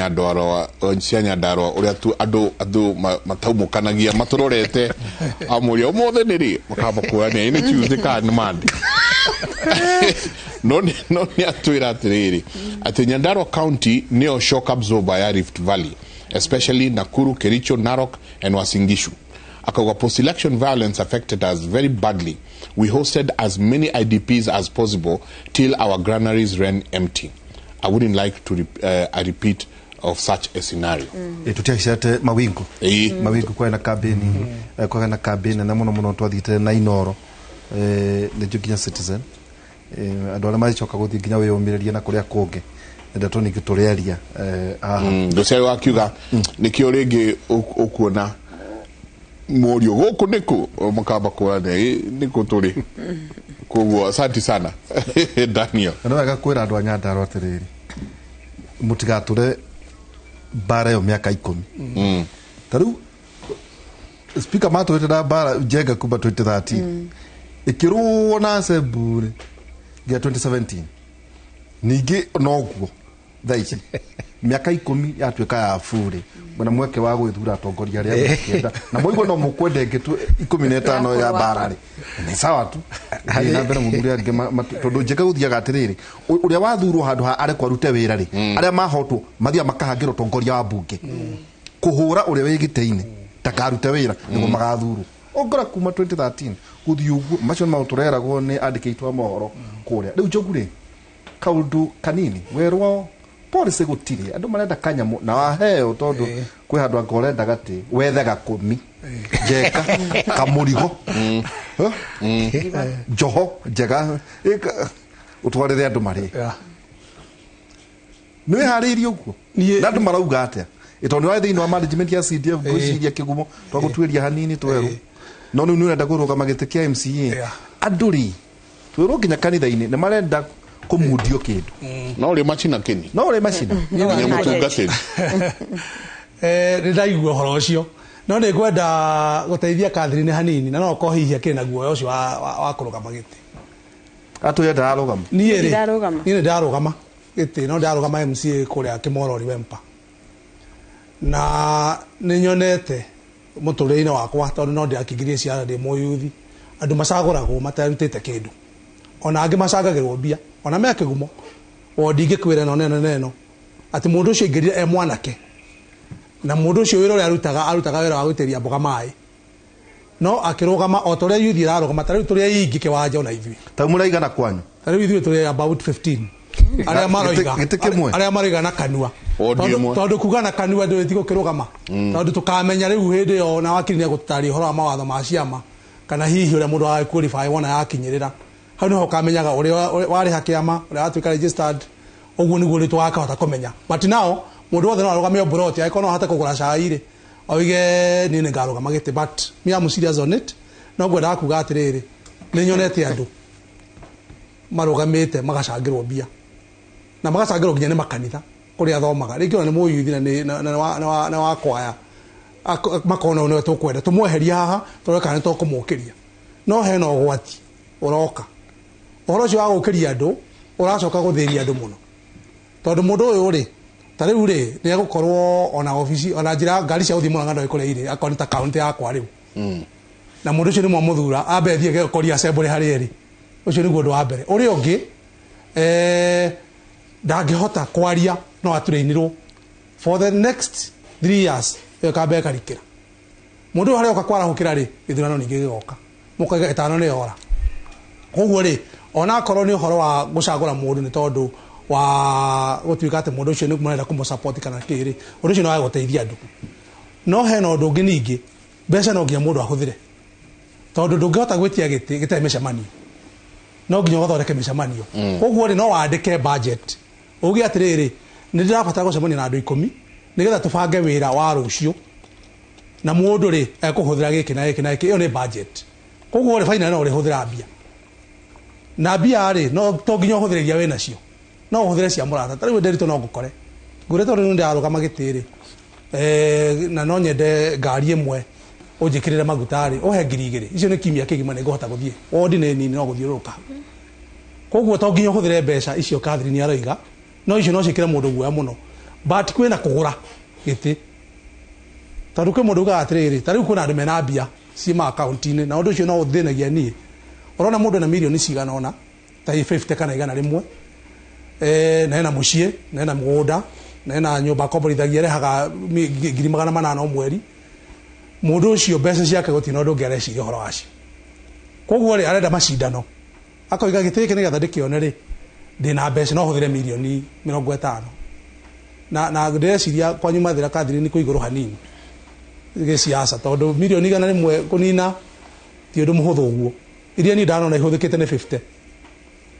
Nyandarua, cia Nyandarua, ũrĩa tu andũ mataumũkanagia matũrorete, amũria ũmũthĩ nĩ rĩ, makamba kuonia nĩ Tuesday kana nĩ Monday. No nĩ atwĩra atĩrĩrĩ, atĩ Nyandarua County nĩyo shock absorber ya Rift Valley, especially Nakuru, Kericho, Narok and Uasin Gishu. Akauga post-election violence affected us very badly. We hosted as many IDPs as possible till our granaries ran empty. I wouldn't like to a repeat of such a scenario. Tutiaicete mawingu. Mawingu kwena kambeni, kwena kambeni nene muno muno twathiĩte na Inoro, nĩnjũ nginya Citizen. Andũ arĩa magĩcoka gũthiĩ nginya wĩyũmĩrĩrie na kũrĩa kũngĩ, ndeto ningĩ tũrĩaria haha. Ndũciarĩ wakiuga nĩkĩo rĩngĩ ũkuona mũriũ gũkũ nĩkũ makamba kũrania nĩkũ tũrĩ. Koguo asante sana, Daniel. Na nĩ wega kwĩra andũ a Nyandarua atĩrĩrĩ, mũtigatũre mbara ĩyo mĩaka 10. Ta rĩu speaker matũrĩte na mbara Njenga kuma 2013, ĩkĩrũo na assembly nginya 2017, ningĩ noguo thaa ici mĩaka 10 yatuĩka ya burĩ, mwena mweke wa gwĩthura atongoria arĩa mũkĩenda na mũigue no mũkwenda ĩngĩ tu 15 ya mbara rĩ, nĩ sawa tu. Thiĩ na mbere mũthure angĩ tondũ Njenga gũthiaga atĩrĩrĩ, ũrĩa wathurwo handũ ha arekwo arute wĩra rĩ, arĩa mahotwo mathiaga makahangĩra ũtongoria wa mbunge kũhũra ũrĩa wĩ gĩtĩ-inĩ ndakarute wĩra nĩguo magathurwo. Ũngora kuma 2013 gũthiĩ ũguo, macio nĩ maũndũ tũreragwo nĩ andĩki aitũ a mohoro kũrĩa. Rĩu Njogu rĩ, kaũndũ kanini werwo policy gũtirĩ, andũ marenda kanyamũ na waheo, tondũ kwĩ handũ anga ũrenda gatĩ wethe gakũmi njeka kamũrigo. Huh? Njoho njega ũtwarĩre andũ marĩe. Nĩ wĩharĩirie ũguo? Na andũ marauga atĩa? Ĩ tondũ nĩ warĩ thĩinĩ wa management ya CDF, ngwĩciria kĩgumo twagũtuĩria hanini twerũ, no rĩu nĩ ũrenda kũrũgama gĩtĩ kĩa MCA. Andũ rĩ, twĩrwo nginya kanitha-inĩ nĩ marenda kũmundio kĩndũ. No rĩ macina kĩni. No rĩ macina. Nginya mũtungatĩri. Nĩ ndaigua ũhoro ũcio, no nĩ ngwenda gũteithia Catherine hanini, na no okorwo hihi akĩrĩ na guoya ũcio wa kũrũgama gĩtĩ. Atwĩre ndararũgama. Niĩ rĩ, Ndarũgama. niĩ nĩ ndarũgama gĩtĩ, no ndarũgama MCA kũrĩa Kĩmorori Wempa, na nĩ nyonete mũtũrĩre-inĩ wakwa, tondũ no ndĩrakĩingĩrie ciara ndĩ mũyuthi, andũ macagũragwo matarutĩte kĩndũ, ona angĩ macangagĩrwo mbia ona me kĩgumo. O ndingĩkwĩra ĩno neno neno atĩ mũndũ ũcio aingĩrire e mwanake, na mũndũ ũcio wĩra ũrĩa arutaga, arutaga wĩra wa gũitĩrĩria mboga maĩ, no akĩrũgama o ta ũrĩa yuthi ĩrarũgama. Ta rĩu tũrĩ aingĩ kĩwanja ona ithuĩ. Ta mũraigana kwanyu? Ta rĩu ithuĩ tũrĩ about 15 arĩa maroiga. Gĩtĩ kĩmwe? Arĩa maroiga na kanua. Wodi ĩmwe. Tondũ kuga na kanua ndũĩ ti gũkĩrũgama, tondũ tũkamenya rĩu hĩndĩ ĩyo na wakiri nĩ egũtũtarĩria ũhoro wa mawatho ma ciama, kana hihi ũrĩa mũndũ wa qualify wona yakinyĩrĩra hau nĩho ũkamenyaga ũrĩa warĩha kĩama, ũrĩa watuĩka registered. Ũguo nĩguo rĩu tũgakĩhota kũmenya. But now mũndũ wothe no arũgame o mburoti, angĩkorwo no ahote kũgũra cai rĩ, oige niĩ nĩ ngarũgama gĩtĩ. But me, am serious on it. No ngwendaga kuga atĩrĩrĩ, nĩ nyonete andũ marũgamĩte magacangĩrwo mbia, na magacangĩrwo nginya nĩ makanitha kũrĩa athomaga, rĩngĩ ona nĩ mũyuthi na nĩ wa kwaya. Makona ũyũ nĩwe tũkwenda tũmweherie haha, tũrore kana nĩ tũkũmũkĩria. No hena ũgwati ũroka, ũhoro ũcio wa gũkĩria andũ ũracoka gũthĩria andũ mũno, tondũ mũndũ ũyũ rĩ, ta rĩu rĩ, nĩ egũkorwo ona obici ona njĩra ngari cia gũthiĩ Mũrang'a ndoĩ kũrĩa irĩ, akorwo nĩ ta kaũntĩ yakwa rĩu, na mũndũ ũcio nĩ mwamũthura ambe athiĩ gũkoria assembly harĩa ĩrĩ. Ũcio nĩguo ũndũ wa mbere. Ũrĩa ũngĩ, ndangĩhota kwaria, no atrainirwo for the next 3 years. Ĩyo kamba ĩkarikĩra mũndũ ũyũ harĩa oka kwarahũkĩra rĩ, gĩthurano ningĩ gĩgoka, mũkaiga ĩtano nĩ yora. Koguo rĩ, ona akorwo nĩ ũhoro wa gũcagũra mũndũ nĩ tondũ wa gũtuĩka atĩ mũndũ ũcio nĩ mũrenda kũmũ kana kĩ rĩ, ũndũ ũcio nĩ wa gũteithia andũ. No hena ũndũ ũngĩ ningĩ, mbeca no nginya mũndũ ahũthĩre, tondũ ndũngĩhota gwĩtia gĩtĩ gĩtarĩ mĩcemanio, no nginya ũgathondeke mĩcemanio. Koguo rĩ, no wandĩke budget, uge atĩrĩrĩ, nĩ ndĩrabatara gũcemania na andũ 10 nĩgetha tũbange wĩra wa rũciũ, na mũndũ rĩ ekũhũthĩra gĩkĩ na gĩkĩ na gĩkĩ. Ĩyo nĩ budget. Koguo rĩ, finally no ũrĩhũthĩra mbia, na mbia rĩ, no to nginya ũhũthĩre iria wĩ nacio, no ũhũthĩre cia mũrata. Ta rĩu Nderitu, no ngũkore ngũre, tondũ rĩu ndĩrarũgama gĩtĩ rĩ, na no nyende ngari ĩmwe ũnjĩkĩrĩre maguta rĩ, ũhe 2000 icio nĩ kiumia kĩgima nĩ ngũhota gũthiĩ wondi nĩ nini, no gũthiũrũrũka. Koguo to nginya ũhũthĩre mbeca icio Catherine aroiga, no icio no ciĩkĩre mũndũ guoya mũno. But kwĩna kũgũra gĩtĩ, tondũ kwĩ mũndũ ugaga atĩrĩrĩ, ta rĩu kwĩna andũ mena mbia ciĩ ma akaunti-inĩ, na ũndũ ũcio no ũthĩnagia niĩ. Ũrona mũndũ ena mirioni cigana ũna, ta 50 kana 100, na ena mũciĩ, na ena mũgũnda, na ena nyũmba akomborithagia, arehaga 800,000 o mweri. Mũndũ ũcio mbeca ciake gũtirĩ na ũndũ ũngĩ areciria ũhoro wacio. Koguo rĩ, arenda macindano, akoiga gĩtĩ gĩkĩ nĩgetha ndĩkĩone rĩ, ndĩna mbeca no hũthĩre mirioni 50. Na ndĩreciria kwanyu Mathĩra Catherine kwĩ igũrũ hanini gĩciaca, tondũ mirioni 100 kũnina ti ũndũ mũhũthũ ũguo. Iria niĩ ndanona ihũthĩkĩte nĩ 50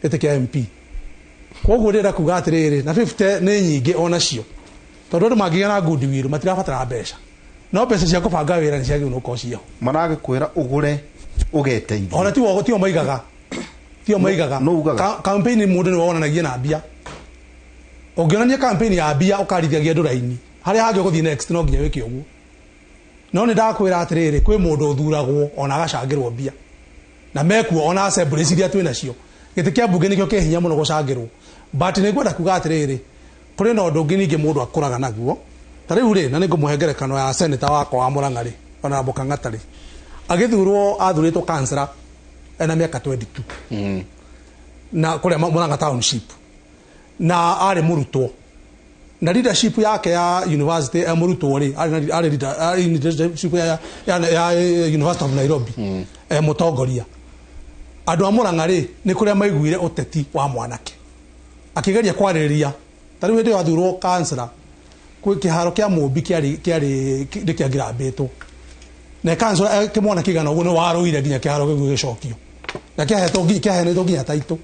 gĩtĩ kĩa MP. Koguo ndĩrenda kuga atĩrĩrĩ, na 50 nĩ nyingĩ onacio, tondũ andũ mangĩgĩa na goodwill matirabatara mbeca, no mbeca cia kũbanga wĩra nĩ ciagĩrĩirwo gũkorwo ciĩho. Maragĩkwĩra ũgũre ũgeteithia. Ona tio maigaga, tio maigaga. No ugaga. Campaign mũndũ nĩwe wonanagia na mbia. Ũngĩonania campaign ya mbia ũkarithagia andũ raini harĩa hangĩ ũgũthiĩ next, no nginya wĩke ũguo. No nĩ ndakwĩra atĩrĩrĩ, kwĩ mũndũ ũthuragwo ona agacangĩrwo mbia, na mekuo ona assemblies iria twĩ nacio. Gĩtĩ kĩa mbunge nĩkĩo kĩ hinya mũno gũcangĩrwo. But nĩ ngwenda kuga atĩrĩrĩ, kũrĩ na ũndũ ũngĩ ningĩ mũndũ akũraga naguo. Ta rĩu rĩ, na nĩ ngũmũhe ngerekano ya senator wakwa wa Murang'a rĩ, Honorable Kang'ata rĩ, agĩthurwo athurĩtwo councillor ena mĩaka 22 na kũrĩa Murang'a Township, na arĩ mũrutwo, na leadership yake ya university e mũrutwo rĩ, arĩ leader, arĩ leadership ya University of Nairobi, e mũtongoria. Andũ a Murang'a rĩ, nĩ kũrĩa maiguire ũteti wa mwanake akĩgeria kwarĩrĩria. Ta rĩu hĩndĩ ĩyo athurwo councillor, kwĩ kĩharo kĩa Mũmbi kĩarĩ nĩ kĩangirambĩtwo, na councillor kĩmwana kĩigana ũguo nĩ warũire nginya kĩharo kĩu gĩgĩcokio, na kĩahetwo nginya, kĩaheanĩtwo nginya taitũ.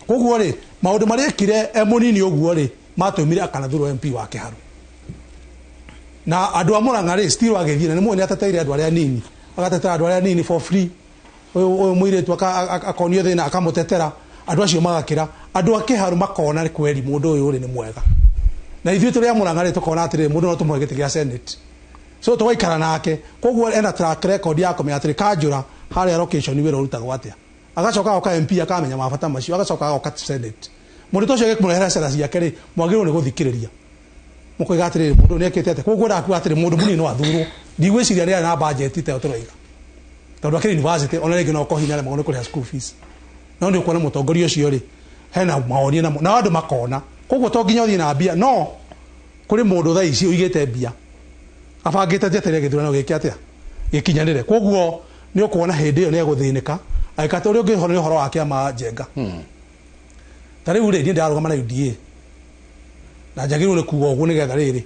Koguo rĩ, maũndũ marĩa ekire e mũnini ũguo rĩ, matũmire akanathurwo MP wa kĩharo. Na andũ a Murang'a rĩ, still agĩthiĩ na nĩ mũĩ nĩ ateteire andũ arĩa anini, agatetera andũ arĩa anini for free. Ũyũ mũirĩtu akonio thĩna akamũtetera, andũ acio magakĩra, andũ a kĩharo makona kweri mũndũ ũyũ rĩ nĩ mwega. Na ithuĩ tũrĩ a Murang'a rĩ, tũkona atĩrĩrĩ, mũndũ no tũmũhe gĩtĩ gĩa Senate, so tũgaikara nake. Koguo ena track record ya kũmenya atĩrĩ, kanjũra harĩa location wĩra ũrutagwo atĩa, agacoka agoka MP akamenya mabata macio, agacoka agoka Senate. Mũndũ ta ũcio agĩkũrehera cera ciake rĩ, mwagĩrĩirwo nĩ gũthikĩrĩria, mũkoiga atĩrĩrĩ, mũndũ nĩ ekĩte atĩa. Koguo ndakuga atĩrĩ, mũndũ mũnini no athurwo, ndigwĩciria nĩ arĩ na budget ta ĩyo tũroiga, tondũ akĩrĩ university ona rĩngĩ no kohi aremagwo nĩ kũrĩha school fees. No nĩ ũkuona mũtongoria ũcio rĩ, hena mawoni namo na andũ makona. Koguo to nginya ũthiĩ na mbia, no kũrĩ mũndũ thaa ici ũigĩte mbia abangĩte njeterere gĩthurano gĩke atĩa gĩkinyanĩre. Koguo nĩ ũkuona hĩndĩ ĩyo nĩ egũthĩnĩka agĩka. Ũrĩa ũngĩ nĩ ũhoro wa kĩama Njenga. Ta rĩu rĩ, niĩ ndĩrarũgama na UDA, na njagĩrĩirwo nĩ kuga ũguo nĩgetha rĩrĩ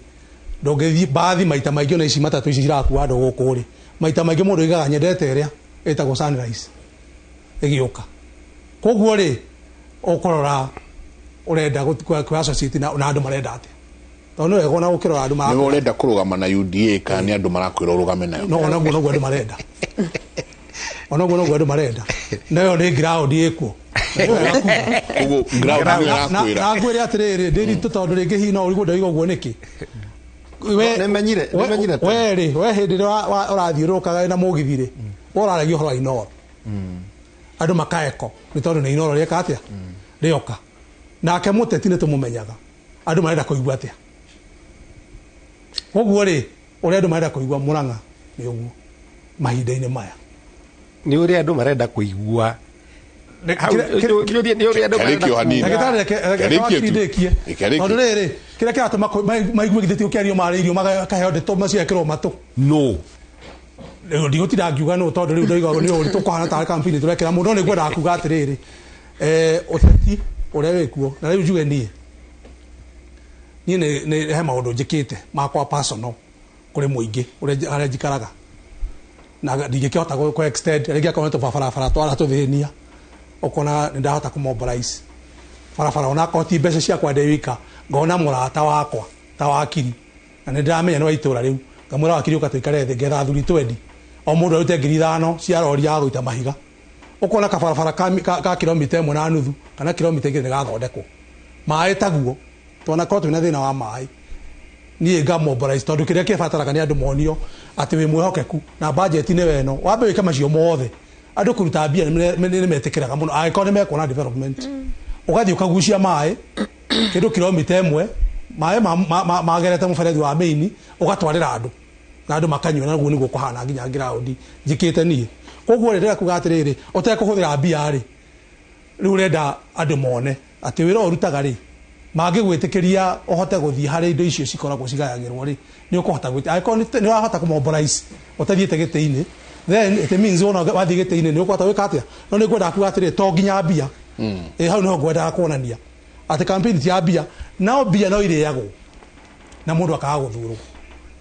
ndũngĩthiĩ bathi maita maingĩ. Ona ici matatũ ici cirakua andũ gũkũ rĩ, maita maingĩ mũndũ oigaga nyendete ĩrĩa ĩtagwo Sunrise ĩgĩũka. Koguo rĩ, ũkũrora ũrenda kwĩ associate na andũ marenda atĩa, tondũ nĩ wega ona gũkĩrora andũ Nĩwe ũrenda kũrũgama na UDA kana nĩ andũ marakwĩra ũrũgame nayo? No onaguo noguo andũ marenda, onaguo noguo andũ marenda, nayo nĩ ground ĩkuo. Koguo ground nĩyo ĩrakwĩra. Na ngwĩre atĩrĩrĩ, ndĩritũ tondũ rĩngĩ hihi no ũrigwo ndoiga ũguo nĩkĩ. Nĩmenyire tene. We rĩ, we hĩndĩ ĩrĩa ũrathiũrũrũkaga na mũgithi rĩ, we ũraragia ũhoro wa Inooro, andũ makaeko nĩ tondũ nĩ Inooro rĩeka atĩa rĩoka. Nake mũteti nĩ tũmũmenyaga, andũ marenda kũigua atĩa. Koguo rĩ, ũrĩa andũ marenda kũigua Murang'a nĩ ũguo mahinda-inĩ maya. Nĩ ũrĩa andũ marenda kũigua. Nĩ ũrĩa andũ marenda Karĩkio hanini. kuga. Ndagĩtarĩ, reke Karĩkio tu. ndĩkie. Karĩkio. Tondũ rĩrĩ, kĩrĩa kĩratũma maigue githĩ ti gũkĩario marĩirio makaheo ndeto maciekĩrwo matũ? No. Rĩu ndigũtinda ngiuga nũ, tondũ rĩu ndoiga nĩ ũrĩ tũkũhana tarĩ campaign tũrekĩra mũndũ. No nĩ ngwendaga kuga atĩrĩrĩ, ũteti ũrĩa wĩkuo na rĩu njuge niĩ nĩ he maũndũ njĩkĩte makwa personal kũrĩ mũingĩ ũrĩa harĩa njikaraga, na ndingĩkĩhota kũ extend rĩngĩ. Akorwo nĩ tũbarabara twaratũthĩnia, ũkona nĩ ndahota kũ mobilize barabara, onakorwo ti mbeca ciakwa ndĩ wika, ngona mũrata wakwa ta wakiri, na nĩ ndĩramenya nĩ wa itũra rĩu, ngamwĩra, "Wakiri, ũka tũikare thĩ." Ngetha athuri twendi, o mũndũ arute 5,000 cia rori ya gũita mahiga, ũkona kabarabara ka kilomita 1.5 kana kilomita 2 nĩ gathondekwo. Maĩ taguo, twanakorwo twĩna thĩna wa maĩ, niĩ nga mobilize, tondũ kĩrĩa kĩbataraga nĩ andũ monio atĩ wĩ mwĩhokeku na budget nĩ weno wambe wĩke macio mothe. Andũ kũruta mbia nĩ metĩkĩraga mũno angĩkorwo nĩ mekuona development. Ũgathiĩ ũkagucia maĩ kĩndũ kilomita 1. Maĩ magerete mũberethi wa main ũgatwarĩra andũ na andũ makanyua, na guo nĩguo kũhana nginya ground njĩkĩte niĩ. Koguo rĩ, ndĩrenda kuga atĩrĩrĩ, ũtekũhũthĩra mbia rĩ, rĩu ũrenda andũ mone atĩ wĩra ũyũ ũrutaga rĩ, mangĩgwĩtĩkĩria ũhote gũthiĩ harĩ indo icio cikoragwo cigayagĩrwo rĩ, nĩ ũkũhota gwĩtĩ angĩkorwo nĩ ũrahota kũmobilize ũtathiĩte gĩtĩ-inĩ, then it means wona wathiĩ gĩtĩ-inĩ nĩ ũkũhota gwĩka atĩa. No nĩ ngwendaga kuga atĩrĩrĩ, to nginya mbia. Hau nĩho ngwendaga kuonania atĩ campaign ti ya mbia, nao mbia no irĩagwo na mũndũ akaga gũthurwo.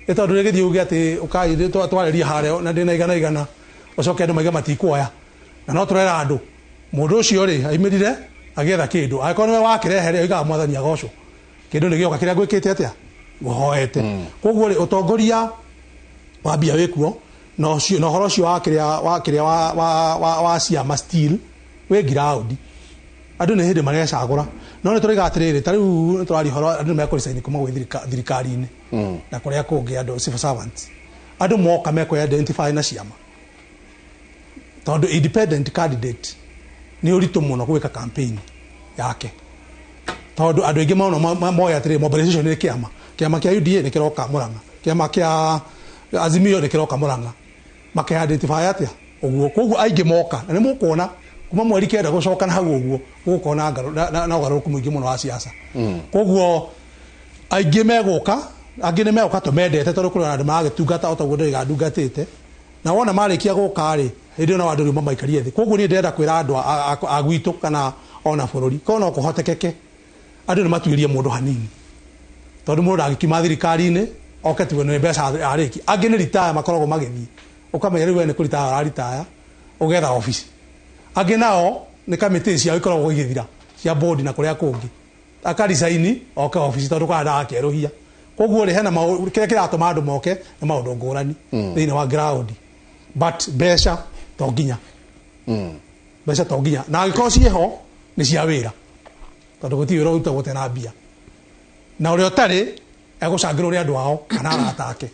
Nĩ tondũ rĩgĩthiĩ uge atĩ ũkai twarĩrie harĩa na ndĩna igana igana, ũcoke andũ maige matikuoya, na no tũrera andũ mũndũ ũcio rĩ aimĩrire agĩetha kĩndũ, angĩkorwo nĩwe wakĩrehe rĩ, oigaga mwathani agocwo, kĩndũ nĩ gĩoka kĩrĩa ngwĩkĩte atĩa ngũhoete. Koguo rĩ, ũtongoria wa mbia wĩkuo, na ũhoro ũcio wa kĩrĩa wa kĩrĩa wa ciama still wĩ ground. Andũ nĩ hĩndĩ marecagũra, no nĩ tũraiga atĩrĩrĩ, ta rĩu nĩ tũraria ũhoro andũ nĩ mekũresign kuma gwĩ thirikari-inĩ na kũrĩa kũngĩ, andũ civil servants, andũ moka mekũ identify na ciama, tondũ independent candidate nĩ ũritũ mũno gwĩka campaign yake, tondũ andũ aingĩ mona moya atĩrĩrĩ, mobilization nĩ kĩama, kĩama kĩa UDA nĩ kĩroka Murang'a, kĩama kĩa Azimio nĩ kĩroka Murang'a, make identify atĩa ũguo. Koguo aingĩ moka na nĩ mũkuona kuma mweri 9 gũcoka na hau ũguo gũgũkorwo na ũgarũrũku mũingĩ mũno wa siasa. Koguo aingĩ megũka, angĩ nĩ megũka tũmendete, tondũ kũrĩ na andũ maragĩtungata o ta ũguo ndĩraiga ndungatĩte, na wona marĩkia gũka rĩ, hĩndĩ ĩyo no andũ rĩu mamaikarie thĩ. Koguo niĩ ndĩrenda kwĩra andũ a gwitũ kana ona bũrũri, korwo no kũhotekeke andũ nĩ matuĩrie mũndũ hanini, tondũ mũndũ ndangĩkiuma thirikari-inĩ oke tuge nĩ mbeca arĩki. Angĩ nĩ ritaya makoragwo magĩthiĩ, ũkamenya rĩu we nĩ kũritaya ũraritaya ũgetha obici. Angĩ nao nĩ kamĩtĩ ciao ikoragwo igĩthira cia board na kũrĩa kũngĩ, akaricaini oke obici tondũ kana ndagakerũhia. Koguo rĩ, hena kĩrĩa kĩratũma andũ moke nĩ maũndũ ngũrani thĩinĩ wa ground, but mbeca to nginya, mbeca to nginya, na angĩkorwo ciĩho nĩ cia wĩra, tondũ gũtirĩ wĩra ũrutagwo ũtarĩ mbia, na ũrĩa ũtarĩ egũcangĩrwo nĩ andũ ao kana arata ake.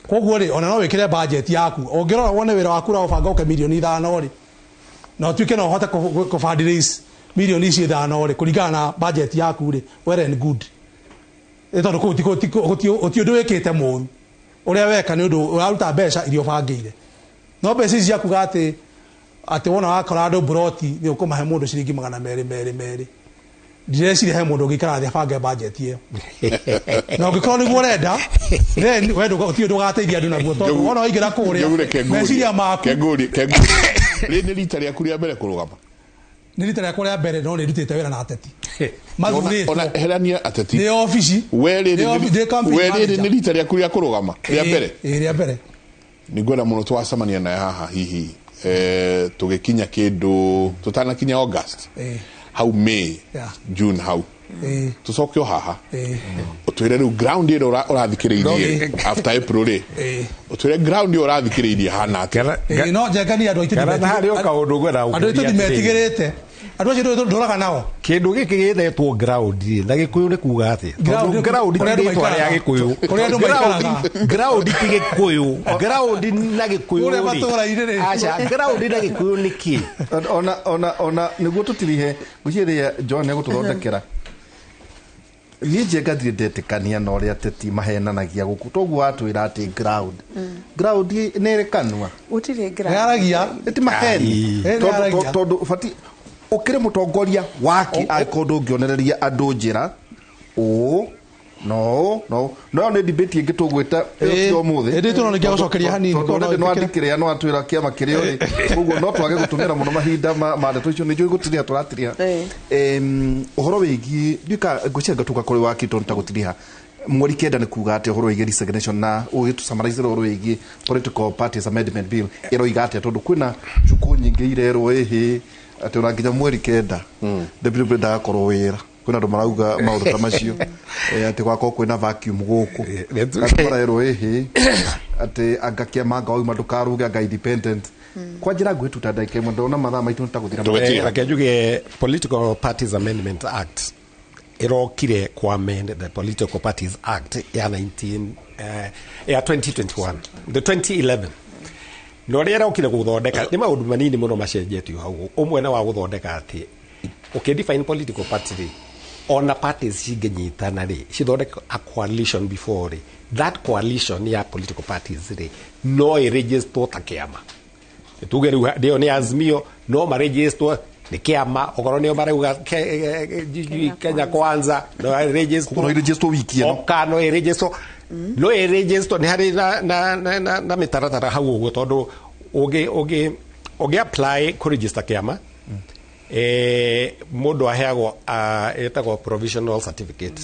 Koguo rĩ, ona no wĩkĩre budget yaku, ũngĩrora wone wĩra waku ũraũbanga ũke mirioni 5 rĩ, na ũtuĩke no ũhote kũ fundraise mirioni ici 5 rĩ, kũringana na budget yaku rĩ, well and good. Nĩ tondũ kũu gũtirĩ ũndũ wĩkĩte mũru, ũrĩa weka nĩ ũndũ ũraruta mbeca iria ũbangĩire. No mbeca ici ciakuga atĩ wona wakora andũ mburoti nĩ ũkũmahe mũndũ ciringi magana merĩ merĩ merĩ, ndireciria he mũndũ ũngĩikara thĩ abange budget ĩyo. Na ũngĩkorwo nĩguo ũrenda, then we gũtirĩ ũndũ ũgateithia andũ naguo, tondũ wona waingĩra kũrĩa meciria maku. Kengũrie, kengũrie, rĩ nĩ rita rĩaku rĩa mbere kũrũgama? Nĩ rita rĩakwa rĩa mbere, no nĩ ndutĩte wĩra na ateti mathurĩtwo. Ona herania ateti. Nĩ obici. We rĩrĩ Ndĩ campaign we rĩrĩ manager. Nĩ rita rĩaku rĩa kũrũgama rĩa mbere? Ĩĩ, rĩa mbere. Nĩ ngwenda mũno twacemania naye haha hihi tũgĩkinya kĩndũ tũtanakinya August, hau May, June hau, tũcoke o haha, ũtwĩre rĩu ground ĩrĩa ũrathikĩrĩirie after April rĩ, ũtwĩre ground ĩyo ũrathikĩrĩirie hana atĩa. Ĩĩ, no njengani andũ aitũ Kana na harĩ o kaũndũ ngwenda andũ aitũ gũkũria atĩrĩrĩ. ndimetigĩrĩte, andũ acio ndũraga nao. Kĩndũ gĩkĩ gĩthetwo ground rĩ, na gĩkũyũ nĩ kuga atĩa? Ground Tondũ nĩ ground ti kũrĩa andũ rĩtwa rĩa maikaraga. gĩkũyũ. Kũrĩa andũ maikaraga. Ground ti gĩkũyũ, ground na gĩkũyũ Kũrĩa rĩ. matũũra-inĩ rĩ. Aca, ground na gĩkũyũ nĩ kĩ? Ona nĩguo tũtirihe ngwĩciria John nĩegũtũthondekera. Niĩ Njenga ndirĩ ndetĩkania na ũrĩa ateti mahenanagia gũkũ, toguo watwĩra atĩ ground nĩ ĩrĩ kanua. Gũtirĩ ground. Nĩaragia. Ĩti maheni. Ĩ, nĩaragia. Tondũ bati ũkĩrĩ mũtongoria waki, angĩkorwo ndũngĩonereria andũ njĩra ũũ no no no ĩyo nĩ debate ĩngĩ tũgwĩta ĩyo ti ũmũthĩ. Ĩndĩ tũno ningĩ gũcokeria hanini, tondũ korwo no already no wĩtĩkĩre. andĩkĩrĩa no atwĩra kĩama kĩrĩa ũrĩ, koguo no twage gũtũmĩra mũno mahinda ma ndeto icio, nĩ njũĩ gũtiriha tũratiriha. Ũhoro wĩgiĩ ndiũka ngwĩciria ngatuka kũrĩ waki, tondũ ta gũtiriha mweri 9 nĩ kuga atĩ ũhoro wĩgiĩ resignation na ũgĩtũsummarize ũhoro wĩgiĩ Political Parties Amendment Bill ĩroiga atĩa, tondũ kwĩna njukũ nyingĩ irerwo ĩhĩ atĩ ona nginya mweri 9 deputy president ndagakorwo wĩra. Kwĩna andũ marauga maũndũ ta macio, atĩ gwakorwo kwĩna vacuum gũkũ. Andũ marerwo ĩhĩ atĩ anga kĩama anga wauma ndũkaruge anga independent. Kwa njĩra nguhĩ tu ta ndagĩka 1, ndona mathaa maitũ nĩ ta gũthira. Tũgĩtiga. Reke njuge Political Parties Amendment Act ĩrokire ku amend the Political Parties Act ya 19 ya 2021, the 2011, na ũrĩa ĩrokire gũthondeka nĩ maũndũ manini mũno macenjetio hau. Ũmwe nĩ wa gũthondeka atĩ ũkĩ define political party rĩ, Ona parties cingĩnyitana rĩ, cithondeke a coalition before rĩ, that coalition ya political parties rĩ, no ĩregisterwo ta kĩama. Tuge rĩu nĩyo nĩ Azimio, no maregisterwo nĩ kĩama. Okorwo nĩo marauga Kenya Kwanza, no ĩregisterwo. No ĩregisterwo wiki ĩno. Oka no ĩregisterwo, no ĩregisterwo. Nĩ harĩ na mĩtaratara hau ũguo, tondũ ũngĩ apply kũregister kĩama, mũndũ aheagwo ĩtagwo provisional certificate.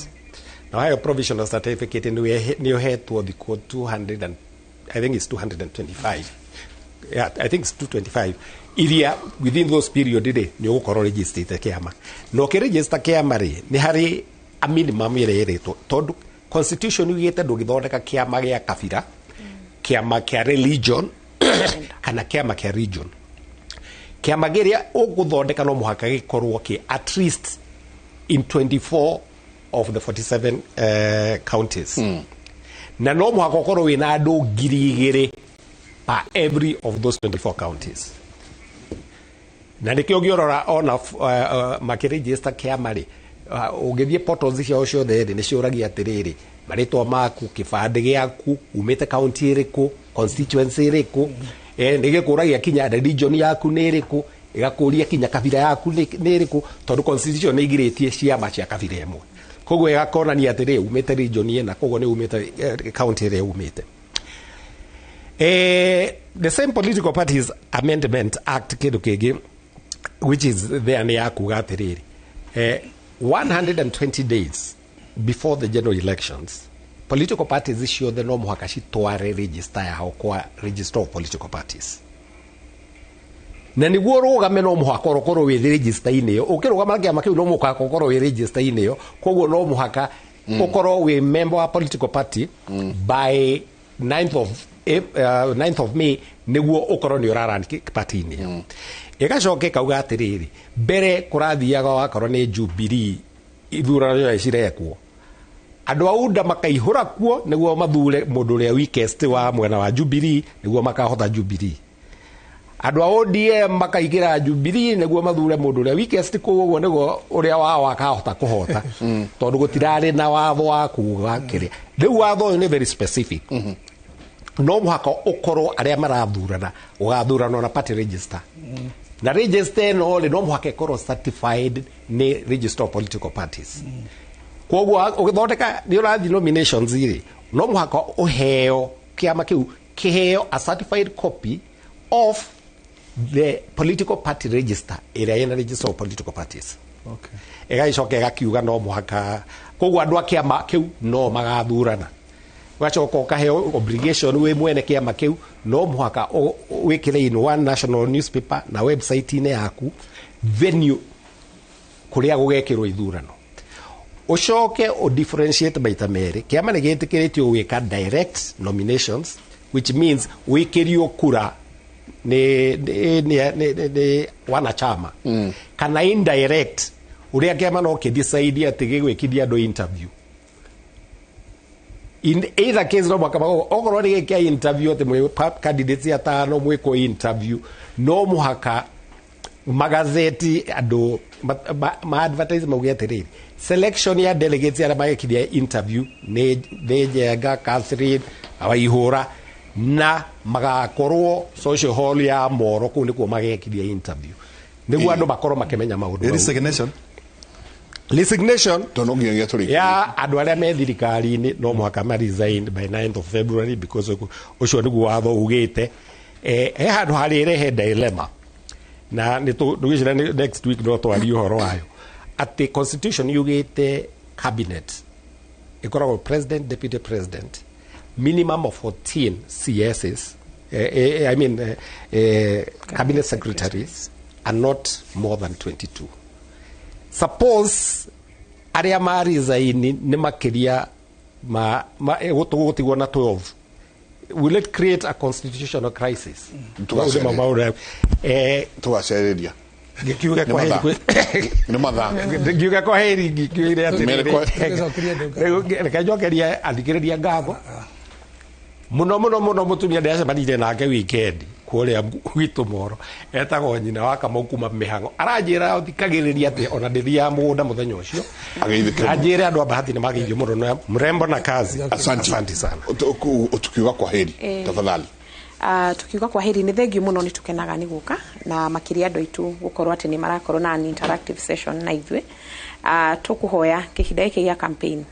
Na waheo provisional certificate, nĩ ũhetwo thikũ 200 and, I think it's 225, yeah, I think it's 225, iria within those period rĩ, nĩ ũgũkorwo registrĩte kĩama. Na ũkĩregister kĩama rĩ, nĩ harĩ a minimum ĩrĩa ĩrĩtwo, tondũ constitution yugĩte ndũngĩthondeka kĩama gĩa kabira, kĩama kĩa religion kana kĩama kĩa region. Kĩama kĩrĩa ũgũthondeka no mũhaka gĩkorwo kĩ at least in 24 of the 47 counties, na no mũhaka ũkorwo wĩna andũ 2,000 per every of those 24 counties. Na nĩkĩo ũngĩrora ona makĩregister kĩama rĩ, ũngĩthiĩ portals ciao ciothe rĩ, nĩ ciũragia atĩrĩrĩ, marĩtwa maku, kĩbandĩ gĩaku, umĩte county ĩrĩkũ, constituency ĩrĩkũ. Nĩ gĩkũragia kinya religion yaku nĩ ĩrĩkũ, ĩgakũria kinya kabira yaku nĩ ĩrĩkũ, tondũ constitution nĩ igirĩtie ciama cia kabira ĩmwe. Koguo ĩgakonania atĩrĩ, umĩte region ĩna, koguo nĩ umĩte county ĩrĩa umĩte. The same Political Parties Amendment Act, kĩndũ kĩngĩ which is there nĩ ya kuga atĩrĩrĩ, 120 days before the general elections, political parties ciothe no mũhaka citware register yao kwa register of political parties. Na nĩguo ũrũgame, no mũhaka ũkorwo wĩ register-inĩ ĩyo. Ũkĩrũgama na kĩama kĩu, no mũhaka ũkorwo wĩ register-inĩ ĩyo. Koguo no mũhaka ũkorwo wĩ member wa political party by 9th of May, nĩguo ũkorwo nĩ ũrarun party-inĩ ĩyo. Ĩgacoka ĩkauga atĩrĩrĩ, mbere kũrathiaga wakorwo nĩ Jubilee, ithurano ciothe cirekwo, andũ a UDA makaihũra kuo nĩguo mathure mũndũ ũrĩa weakest wa mwena wa Jubilee, nĩguo makahota Jubilee. Andũ a ODM makaingĩra Jubilee nĩguo mathure mũndũ ũrĩa weakest kũu ũguo, nĩguo ũrĩa wao akahota kũhota, tondũ gũtirarĩ na watho wa kuga kĩrĩa. Rĩu watho ũyũ nĩ very specific: no mũhaka ũkorwo arĩa marathurana ũgathuranwo na party register, na register ĩno rĩ, no mũhaka ĩkorwo certified nĩ register of political parties. Koguo ũgĩthondeka nĩ ũrathiĩ nominations rĩ, no mũhaka ũheo, kĩama kĩu kĩheo a certified copy of the political party register ĩrĩa ĩna register of political parties. Ĩgagĩcoka ĩgakiuga no mũhaka, koguo andũ a kĩama kĩu no magathurana. Ũgacoka ũkaheo obligation wĩ mwene kĩama kĩu, no mũhaka wĩkĩre in one national newspaper na website-inĩ yaku venue kũrĩa gũgekĩrwo ithurano. Ũcoke ũdifferentiate maita merĩ: kĩama nĩ gĩtĩkĩrĩtio gwĩka direct nominations, which means wĩkĩrio kura nĩ wanachama, kana indirect, ũrĩa kĩama no kĩdecide atĩ gĩgwĩkithia andũ interview. In either case, no mũhaka okorwo nĩ gĩkia interview atĩ mwĩ candidates atano mwĩkwo interview, no mũhaka magazeti andũ ma advertise mauge atĩrĩrĩ, selection ya delegates arĩa magekithia interview nĩ Njenga, Catherine Waihũra, na magakorwo social hall ya Moro, kũu nĩkuo magekithia interview, nĩguo andũ makorwo makĩmenya maũndũ mau. Resignation. Resignation Tondũ no nginyagia tũrĩkie. Ya andũ arĩa me thirikari-inĩ, no mũhaka ma resign by 9th of February, because ũcio nĩguo watho ugĩte. He handũ harĩ rehe dilemma, na nĩ tũgĩcira next week no twarie ũhoro wayo, atĩ constitution yugĩte cabinet ĩkoragwo president, deputy president, minimum of 14 CSs, I mean cabinet secretaries, and not more than 22. Suppose arĩa ma resign nĩ makĩria ma tũgũtigwo na 12, will it create a constitutional crisis? Tũgacereria. Maũndũ Tũgacereria. Ngĩkiuga Nĩ kwa mathaa. heri. Nĩ mathaa. Ngiuga kwa heri, ngiugire Mere atĩrĩrĩ, Tũgĩcokeria andũ ngatho. reke njokerie athikĩrĩria ngatho. Muno muno muno mutumia ndĩracemanirie nake weekend kũrĩa gwitũ Moro, etagwo nyina wa Kamau kuma mĩhang'o, aranjĩra thikagĩrĩria atĩ ona ndĩthiaga mũgũnda mũthenya ũcio. Ageithĩke mũno. Anjĩre andũ a Bahati nĩ mageithio mũno na mrembo na kazi. Asante. Asante sana. Tukiuga kwa heri, tafadhali. Tukiuga kwa heri, nĩ thengio mũno, nĩ tũkenaga nĩ gũka na makĩria andũ aitũ gũkorwo atĩ nĩ marakorwo na an interactive session na ithuĩ. Tũkũhoya kĩhinda gĩkĩ gĩa campaign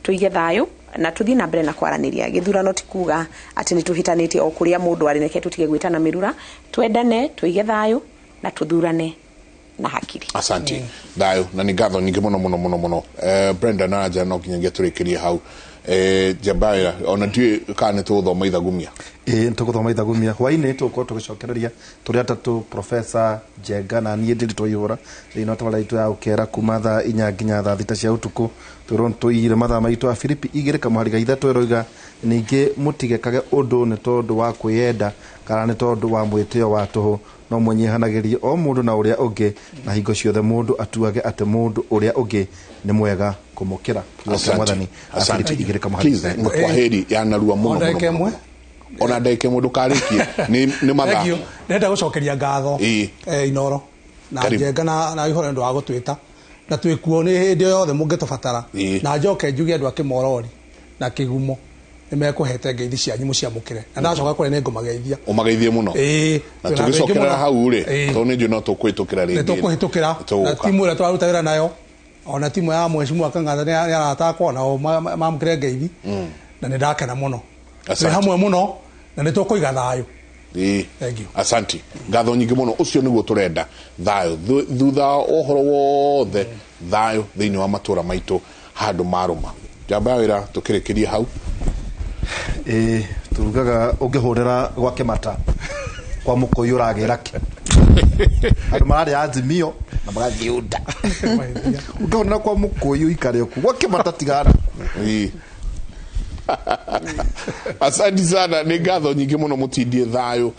tũige thayũ na tũthiĩ na mbere na kwaranĩria. Gĩthurano ti kuga atĩ nĩ tũhĩtanĩtie o kũrĩa mũndũ arĩ, reke tũtige gwĩtana mĩrura, twendane, tũige thayũ na tũthurane na hakiri. Asante, thayũ na nĩ ngatho nyingĩ mũno mũno mũno mũno. Brenda na anja no nginyagia tũrĩkĩrie hau. Njamba ona ndiũĩ kana nĩ tũgũthoma ithagumia. Ĩĩ, nĩ tũgũthoma ithagumia hwainĩ, tũgũkorwo tũgĩcokereria tũrĩ atatũ, Professor Njenga na niĩ Ndĩritũ Waihũra, thĩinĩ wa tabarĩra itũ ya ũkera kuma thaa 4 nginya thaa 6 cia ũtukũ. Twĩrwo nĩ tũigire mathaa maitũ a Filipi 2:3 ĩroiga ningĩ mũtigekage ũndũ nĩ tondũ wa kwĩyenda kana nĩ tondũ wa mwĩtĩo wa tũhũ, no mũnyihanagĩrie o mũndũ na ũrĩa ũngĩ, na hingo ciothe mũndũ atuage atĩ mũndũ ũrĩa ũngĩ nĩ mwega kũmũkĩra. Kiugo kĩa Mwathani, Afilipi igĩrĩ kamũhari Please, ithatũ. kwa heri ya narua mũno. O ndagĩka mũno, ĩmwe. mũno. Ona ndagĩka ĩmwe ndũkarĩkie, nĩ mathaa. Thank you. Ndĩrenda gũcokeria ngatho Ĩĩ. Inoro na Karibu. Njenga na Ihoro nĩ ũndũ wa gũtwĩta na twĩkuo nĩ hĩndĩ o yothe mũngĩtũbatara. Ĩĩ. Na njoke njuge andũ a Kĩmorori na Kĩgumo nĩ mekũhete ngeithi cianyu mũciamũkĩre, na ndacoka kũrĩa nĩ ngũmageithia. Ũmageithie mũno. Ĩĩ. Na Twĩna andũ aingĩ tũgĩcokerera mũno. hau rĩ, Ĩĩ. tondũ nĩ njũĩ no tũkũhĩtũkĩra rĩngĩ. Nĩ tũkũhĩtũkĩra na Tũgũka. timu ĩrĩa tũraruta wĩra nayo, ona timu ya mheshimiwa Kang'atha nĩ arata akwa, nao mamũkĩre ngeithi na nĩ ndakena mũno. Asante. Twĩ hamwe mũno na nĩ tũkũiga thayũ. Ĩĩ. Thank you. Asante, ngatho nyingĩ mũno. Ũcio nĩguo tũrenda, thayũ. Thutha wa ũhoro wothe, thayũ thĩinĩ wa matũra maitũ handũ marũma. Njamba ya wĩra, tũkĩrĩkĩrie hau. Ĩĩ, turugaga ũngĩhũrĩra gwa Kĩmata kwa mũkũyũ ũragĩra kĩ andũ mararĩa Azimio na magathiĩ UDA, ũngĩhũrĩra kwa mũkũyũ ikare okuo gwa Kĩmata tigana. Ĩĩ. Asante sana, nĩ ngatho nyingĩ mũno. Mũtindie thayũ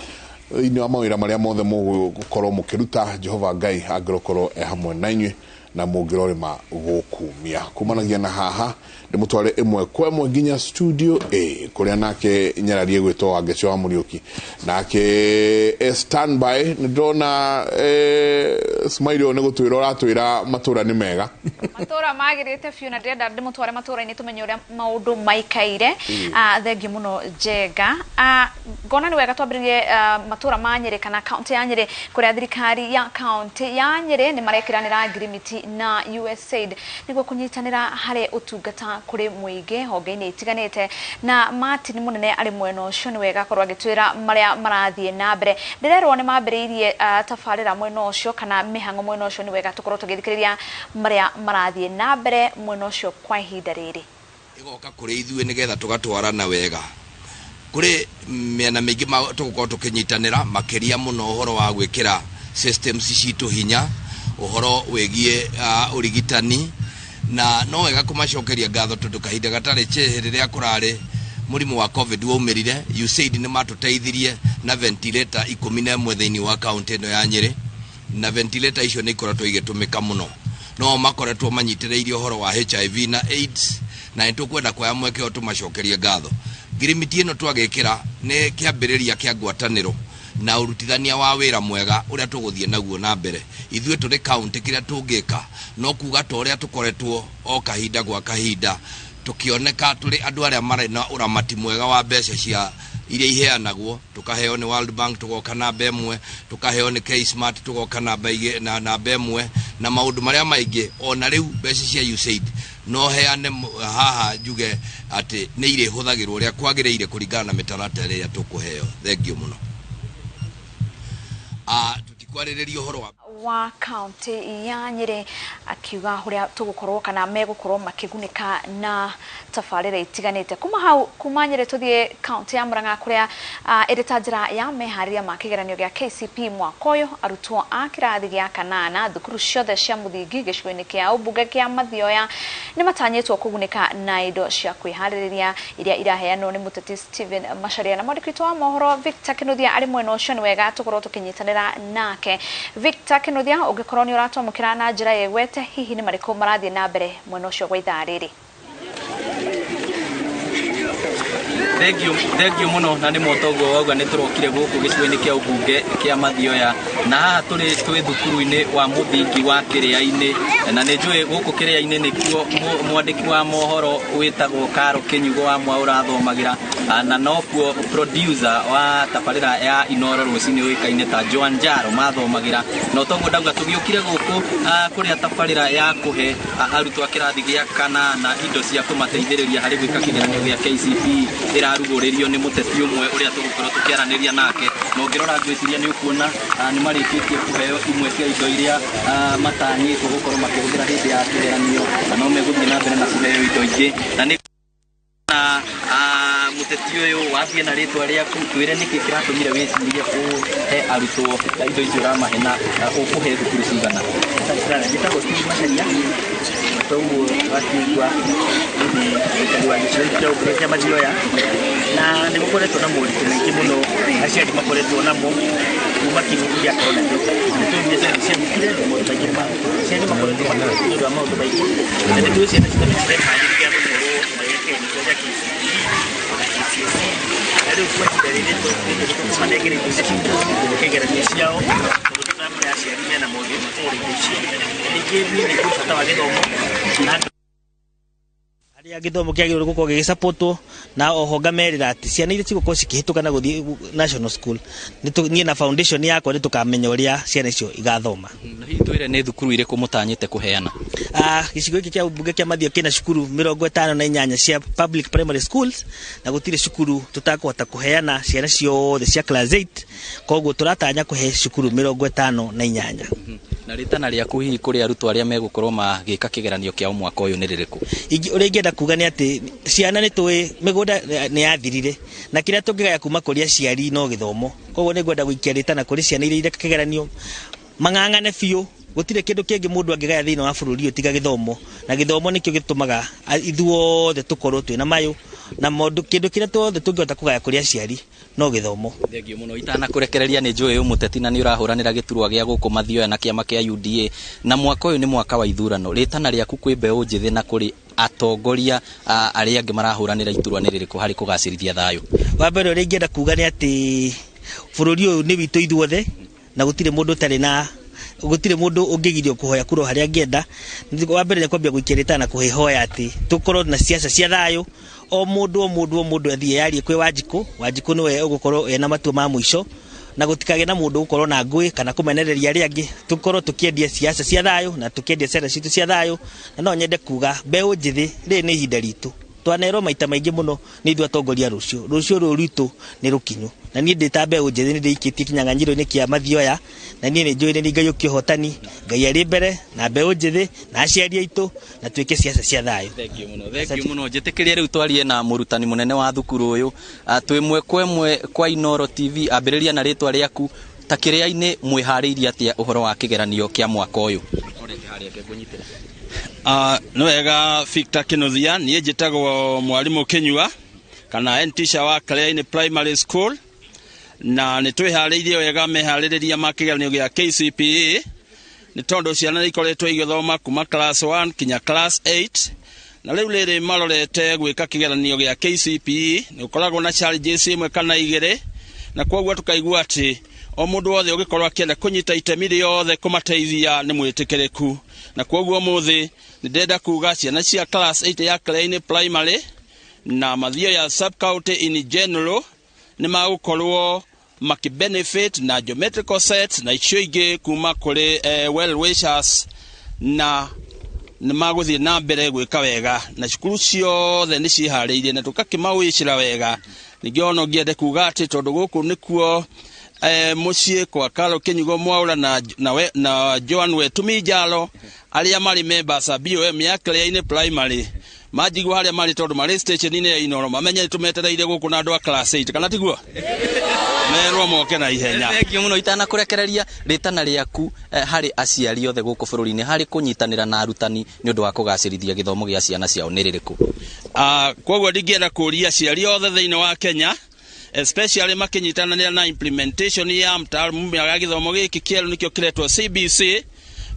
thĩinĩ wa mawĩra marĩa mothe mũgũkorwo mũkĩruta. Jehova Ngai angĩrokorwo e hamwe na inyuĩ na mũngĩrorĩma gũkumia kumanagia na haha, ndĩmũtware ĩmwe kwa ĩmwe nginya studio A kũrĩa nake nyararie gwĩtwo Wangeco wa Mũriũki, nake standby. Nĩ ndĩrona Smile ũyũ nĩ gũtwĩra ũratwĩra matũra nĩ mega. Matũra magĩrĩte biũ na ndĩrenda ndĩmũtware matũra-inĩ tũmenye ũrĩa maũndũ maikaire. Thengiũ mũno Njenga. Ngona nĩ wega twambĩrĩrie matũra ma Nyĩrĩ kana kaunti ya Nyĩrĩ, kũrĩa thirikari ya kaunti ya Nyĩrĩ nĩ marekĩranĩra ngirimiti na USAID nĩguo kũnyitanĩra harĩ ũtungata kũrĩ mũingĩ honge-inĩ itiganĩte, na Martin Mũnene arĩ mwena ũcio, nĩ wega akorwo agĩtwĩra marĩa marathiĩ na mbere. Ndĩrerwo nĩ mambĩrĩirie tabarĩra mwena ũcio kana mĩhang'o mwena ũcio, nĩ wega tũkorwo tũgĩthikĩrĩria marĩa marathiĩ na mbere mwena ũcio kwa ihinda rĩrĩ. Ĩgoka kũrĩ ithuĩ nĩgetha tũgatwarana wega kũrĩ mĩena mĩingĩ tũgũkorwo tũkĩnyitanĩra, makĩria mũno ũhoro wa gwĩkĩra systems citũ hinya, ũhoro wĩgiĩ ũrigitani, na no wega kũmacokeria ngatho tondũ kahinda gatarĩ chĩhĩ rĩrĩa kũrarĩ mũrimũ wa COVID waumĩrire, USAID nĩ matũteithirie na ventilator 11 thĩinĩ wa kaunti ĩno ya Nyĩrĩ, na ventilator icio nĩ ikoretwo igĩtũmĩka mũno. No makoretwo manyitĩrĩirie ũhoro wa HIV na AIDS, na nĩ tũkwenda kuoya mweke ũyũ tũmacokerie ngatho. Ngirimiti ĩno twagĩkĩra nĩ kĩambĩrĩria kĩa ngwatanĩro na ũrutithania wa wĩra mwega ũrĩa tũgũthiĩ naguo na mbere. Ithuĩ tũrĩ kaunti, kĩrĩa tũngĩka no kuga ta ũrĩa tũkoretwo o kahinda gwa kahinda tũkĩoneka tũrĩ andũ arĩa marĩ na ũramati mwega wa mbeca cia iria iheanagwo, tukaheo nĩ World Bank tugoka namba ĩmwe, tukaheo nĩ K-Smart tugoka namba na namba ĩmwe, na maũndũ marĩa maingĩ. Ona rĩu mbeca cia USAID no heane haha njuge atĩ nĩ irĩhũthagĩrwo ũrĩa kwagĩrĩire kũringana na mĩtaratara ĩrĩa tũkũheo. Thengiũ mũno. Tũtikwarĩrĩria ũhoro wa wa kaunti ya Nyĩrĩ akiuga ũrĩa tũgũkorwo kana megũkorwo makĩgunĩka na tabarĩra itiganĩte. Kuma hau, kuma Nyĩrĩ, tũthiĩ kaunti ya Murang'a kũrĩa ĩrĩ ta njĩra ya meharĩria ma kĩgeranio gĩa KCPE mwaka ũyũ, arutwo a kĩrathi gĩa kanana thukuru ciothe cia mũthingi gĩcigo-inĩ kĩa ũmbunge kĩa Mathioya nĩ matanyĩtwo kũgunĩka na indo cia kwĩharĩrĩria iria iraheanwo nĩ mũteti Stephen Macharia. Na mwandĩki witũ wa mohoro Victor Kinuthia arĩ mwena ũcio, nĩ wega tũkorwo tũkĩnyitanĩra nake. Victor Kinuthia, ũngĩkorwo nĩ ũratwamũkĩra na njĩra ĩgwete, hihi nĩ marĩkũ marathiĩ na mbere mwena ũcio gwa ithaa rĩrĩ? Thengio, thengio muno. Na nĩ motoguo wauga, nĩ tũrokire gũkũ gĩcigo-inĩ kĩa ũmbunge kĩa Mathioya, na haha tũrĩ twĩ thukuru-inĩ wa mũthingi wa Kĩrĩa-inĩ, na nĩ njũĩ gũkũ Kĩrĩa-inĩ nĩkuo mwandĩki wa mohoro wĩtagwo Karo Kĩnyugo wa Mwa ũrathomagĩra. Na nokuo producer wa tabarĩra ya Inoro Rũcinĩ ũĩkaine ta Joan Jaro mathomagĩra. Na toguo ndauga, tũgĩũkire gũkũ kũrĩa tabarĩra ya kũhe arutwo a kĩrathi gĩa kanana indo cia kũmateithĩrĩria harĩ gwĩka kĩgeranio gĩa KCPE ĩrarugũrĩrio nĩ mũteti ũmwe ũrĩa tũgũkorwo tũkĩaranĩria nake. Na ũngĩrora, ngwĩciria nĩ ũkuona nĩ marĩkĩtie kũheo imwe cia indo iria matanyĩtwo gũkorwo makĩhũthĩra hĩndĩ ya kĩgeranio, na no megũthiĩ na mbere na kũheo indo ingĩ. Na nĩ na mũteti ũyũ, wathiĩ na rĩtwa rĩaku, twĩre nĩkĩ kĩratũmire wĩcirie kũhe arutwo indo icio ũramahe, na ũkũhe thukuru cigana? Njĩtagwo Steve Macharia, toguo wakĩigua nĩ mũikari wa gĩcigo gĩkĩ kĩa ũmbunge kĩa Mathioya, na nĩ gũkoretwo na moritũ maingĩ mũno aciari makoretwo namo kuma kĩng'ũki gĩa corona gĩũka. Nĩ tũĩ biacara nĩ ciahukire na maũndũ maingĩ aciari makoretwo makĩhutio nĩ ũndũ wa maũndũ maingĩ, na nĩ tũĩ ciana citũ nĩ cireharĩria gũkorwo magĩka kĩgeranio gĩa KCPE na KCSE, na rĩu kwa ihinda rĩrĩ tũkũmanengera indo ici cikũhũthĩka kĩgeranio ciao, tondũ tũramenya aciari mena moritũ ma kũgũra indo icio. Na ningĩ niĩ nĩ njũĩ bata wa gĩthomo na harĩa gĩthomo kĩagĩrĩirwo gũkorwo gĩgĩsapotwo, na oho ngamerĩra atĩ ciana iria cigũkorwo cikĩhĩtũka na gũthiĩ national school, niĩ na foundation yakwa nĩ tũkamenya ũrĩa ciana icio igathoma. Na hihi twĩre nĩ thukuru irĩkũ mũtanyĩte kũheana? Gĩcigo gĩkĩ kĩa mbunge kĩa Mathio kĩna cukuru 58 cia public primary schools, na gũtirĩ cukuru tũtakũhota kũheana ciana ciothe cia class 8. Koguo tũratanya kũhe cukuru 58. Na rĩtana rĩaku hihi kũrĩ arutwo arĩa megũkorwo magĩka kĩgeranio kĩao mwaka ũyũ nĩ rĩrĩkũ? Ũrĩa ingĩenda kuga nĩ atĩ ciana, nĩ tũĩ mĩgũnda nĩ yathirire, na kĩrĩa tũngĩgaya kuma kũrĩ aciari no gĩthomo. Koguo nĩ ngwenda gũikia rĩtana kũrĩ ciana iria ireka kĩgeranio, mang'ang'ane biũ. Gũtirĩ kĩndũ kĩngĩ mũndũ angĩgaya thĩinĩ wa bũrũri ũyũ tiga gĩthomo, na gĩthomo nĩkĩo gĩtũmaga ithuothe tũkorwo twĩna mayũ na maũndũ. Kĩndũ kĩrĩa tuothe tũngĩhota kũgaya kũrĩ aciari no gĩthomo. Thengio mũno. Itanakũrekereria, nĩ njũĩ wĩ mũteti na nĩ ũrahũranĩra gĩturwa gĩa gũkũ Mathioya na kĩama kĩa UDA, na mwaka ũyũ nĩ mwaka wa ithurano. Rĩtana rĩaku kwĩ mbeũ njĩthĩ na kũrĩ atongoria arĩa angĩ marahũranĩra iturwa nĩ rĩrĩkũ harĩ kũgacĩrithia thayũ? Wa mbere, ũrĩa ingĩenda kuga nĩ atĩ bũrũri ũyũ nĩ witũ ithuothe, na gũtirĩ mũndũ ũtarĩ na gũtirĩ mũndũ ũngĩgirio kũhoya kura harĩa angĩenda. Wa mbere nĩ kwambia gũikia rĩtana na kũhĩhoya atĩ tũkorwo na siasa cia thayũ. O mũndũ, o mũndũ, o mũndũ athiĩ yarie kwĩ Wanjikũ. Wanjikũ nĩwe ũgũkorwo ena matua ma mũico, na gũtikagĩe na mũndũ ũgũkorwo na ngũĩ kana kũmenereria arĩa angĩ. Tũkorwo tũkĩendia siasa cia thayũ na tũkĩendia ciana citũ cia thayũ. Na no nyende kuga mbeũ njĩthĩ, rĩrĩ nĩ ihinda ritũ. Twanerwo maita maingĩ mũno nĩ ithuĩ atongoria rũciũ. Rũciũ rũrũ rwitũ nĩ rũkinyu, na niĩ ndĩ ta mbeũ njĩthĩ nĩ ndĩikĩtie kĩnyang'anyĩro-inĩ kĩa Mathioya, na niĩ nĩ njũĩ nĩ Ngai ũkĩhotani. Ngai arĩ mbere na mbeũ njĩthĩ na aciari aitũ, na twĩke siasa cia thayũ. Thengio mũno, thengio mũno. Njĩtĩkĩrie rĩu twarie na mũrutani mũnene wa thukuru ũyũ. Twĩ mwe kwa ĩmwe kwa Inoro TV. Ambĩrĩria na rĩtwa rĩaku, ta kĩrĩa-inĩ mwĩharĩirie atĩa ũhoro wa kĩgeranio kĩa mwaka ũyũ? Nĩ wega, Victor Kinuthia. Niĩ njĩtagwo mwarimũ Kĩnyua kana head teacher wa Kĩrĩa-inĩ Primary School, na nĩ twĩharĩirie wega meharĩrĩria ma kĩgeranio gĩa KCPE, nĩ tondũ ciana nĩ ikoretwo igĩthoma kuma class 1 kinya class 8, na rĩu rĩrĩ marorete gwĩka kĩgeranio gĩa KCPE. Nĩ gũkoragwo na challenges ĩmwe kana igĩrĩ, na koguo tũkaigua atĩ o mũndũ wothe ũngĩkorwo akĩenda kũnyita itemi rĩothe kũmateithia nĩ mwĩtĩkĩrĩku. Na koguo ũmũthĩ nĩ ndĩrenda kuga ciana cia class 8 ya Kĩrĩa-inĩ Primary na Mathioya sub county in general nĩ magũkorwo makĩbenefit na geometrical sets na icio ingĩ kuma kũrĩ well wishers, na nĩ magũthiĩ na mbere gwĩka wega, na cukuru ciothe nĩ ciĩharĩirie na tũkakĩmawĩcĩra wega. Ningĩ ona ũngĩende kuga atĩ tondũ gũkũ nĩkuo mũciĩ kwa Carol Kĩnyugo Mwaũra na Joan Wetumi Njalo, arĩa marĩ members a BOM ya Kĩrĩa-inĩ Primary, manjigua harĩa marĩ, tondũ marĩ station-inĩ ya Inoro, mamenye nĩ tũmetereire gũkũ na andũ a class 8, kana tiguo? Merwo moke na ihenya. Thengio mũno. Itanakũrekereria, rĩtana rĩaku harĩ aciari othe gũkũ bũrũri-inĩ harĩ kũnyitanĩra na arutani nĩ ũndũ wa kũgacĩrithia gĩthomo gĩa ciana ciao nĩ rĩrĩkũ? Koguo ndingĩenda kũria aciari othe thĩinĩ wa Kenya, especially makĩnyitanĩra na implementation ya mtaalamu ya gĩthomo gĩkĩ kĩerũ, nĩkĩo kĩretwo CBC.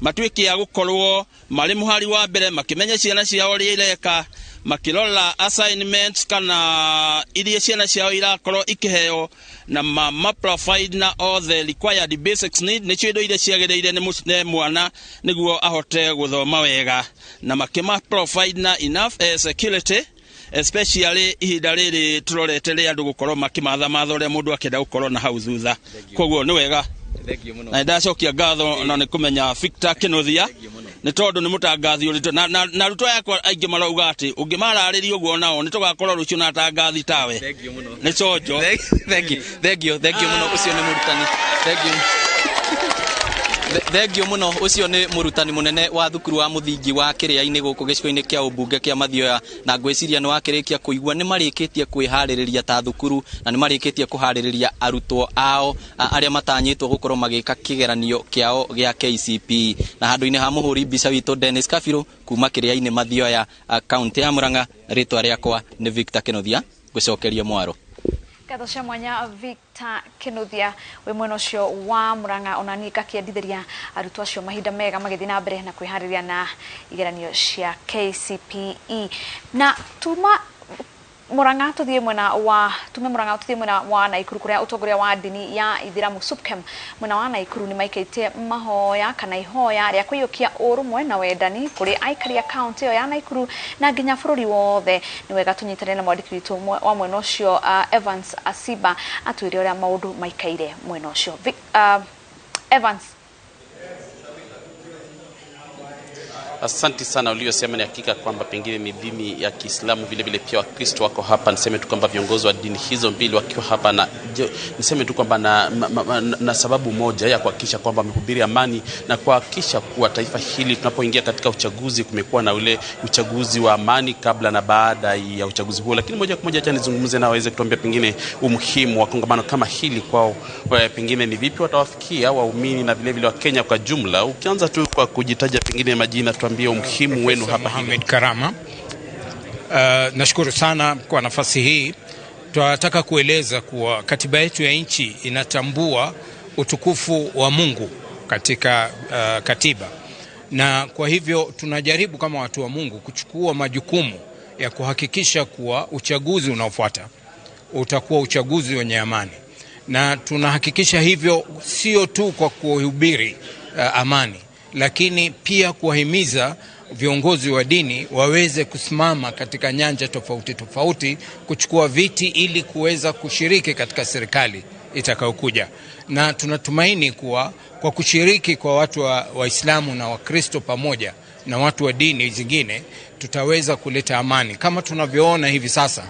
matuĩke a gũkorwo marĩ mũhari wa mbere makĩmenya ciana ciao ũrĩa ireka, makĩrora assignments kana iria ciana ciao irakorwo ikĩheo, na ma provide na all the required basics need, nĩcio indo iria ciagĩrĩire nĩ mwana nĩguo ahote gũthoma wega, na makĩma provide na enough security, especially ihinda rĩrĩ tũrorete rĩa andũ gũkorwo makĩmatha matha ũrĩa mũndũ akĩenda gũkorwo na hau thutha. Koguo nĩ wega na ndacokia ngatho na nĩ kũmenya Victor Kinuthia nĩ tondũ nĩ mũtangathi ũritũ na arutwo yakwa aingĩ marauga atĩ ũngĩmararĩria ũguo nao nĩ tũgakorwo rũciũ na atangathi tawe. Nĩ conjo. Thank you, thank you mũno. Ũcio nĩ mũrutani. Thank you, thengio muno. Ucio ni murutani munene wa thukuru wa muthingi wa Kiriaini guku gicigo-ini kia ubunge kia Mathioya, na ngwiciria ni wakirikia kuigua ni marikitie kwihaririria ta thukuru na ni marikitie kuhaririria arutwo ao aria matanyitwo gukorwo magika kigeranio kiao gia KCPE. Na handu-ini ha muhuri mbica witu Dennis Kabiru kuma Kiriaini Mathioya, kaunti ya Murang'a, ritwa riakwa ni Victor Kinuthia, ngucokeria mwaro. Ngatho cia mwanya, Victor Kinuthia, wi mwena ucio wa Murang'a. Ona niĩ ngakĩendithĩria arutwo acio mahinda mega magĩthiĩ na mbere na kwĩharĩria na igeranio cia KCPE. Na tuma Murang'a tuthiĩ mwena wa tume Murang'a tuthiĩ mwena wa Naikuru, kũrĩa ũtongoria wa ndini ya Ithiramu SUPKEM mwena wa Naikuru nĩ maikĩtie mahoya kana ihoya rĩa kũiyũkia ũrũmwe na wendani kũrĩ aikari a kaunti ĩyo ya Naikuru na nginya bũrũri wothe. Nĩ wega tũnyitanĩre na mwandĩki witũ wa mwena ũcio, Evans Asiba, atwĩre ũrĩa maũndũ maikaire mwena ũcio. Evans. Asante sana. Uliosema ni hakika kwamba pengine ni dini ya Kiislamu, vile vile pia Wakristo wako hapa. Niseme tu kwamba viongozi wa dini hizo mbili wakiwa hapa na niseme tu kwamba na sababu moja ya kuhakikisha kwamba wamehubiri amani na kuhakikisha kuwa taifa hili tunapoingia katika uchaguzi kumekuwa na ule uchaguzi wa amani kabla na baada ya uchaguzi huo. Lakini moja kwa moja acha nizungumze na waweze kutuambia pengine umuhimu wa kongamano kama hili kwao, pengine ni vipi watawafikia waumini na vile vile Wakenya kwa jumla. Ukianza tu kwa kujitaja pengine majina, tuambie umuhimu wenu hapa. Mohamed Karama. Nashukuru sana kwa nafasi hii. Tunataka kueleza kuwa katiba yetu ya nchi inatambua utukufu wa Mungu katika katiba, na kwa hivyo tunajaribu kama watu wa Mungu kuchukua majukumu ya kuhakikisha kuwa uchaguzi unaofuata utakuwa uchaguzi wenye amani, na tunahakikisha hivyo sio tu kwa kuhubiri amani, lakini pia kuwahimiza viongozi wa dini waweze kusimama katika nyanja tofauti tofauti kuchukua viti ili kuweza kushiriki katika serikali itakayokuja. Na tunatumaini kuwa kwa kushiriki kwa watu wa Waislamu na Wakristo pamoja na watu wa dini zingine tutaweza kuleta amani. Kama tunavyoona hivi sasa,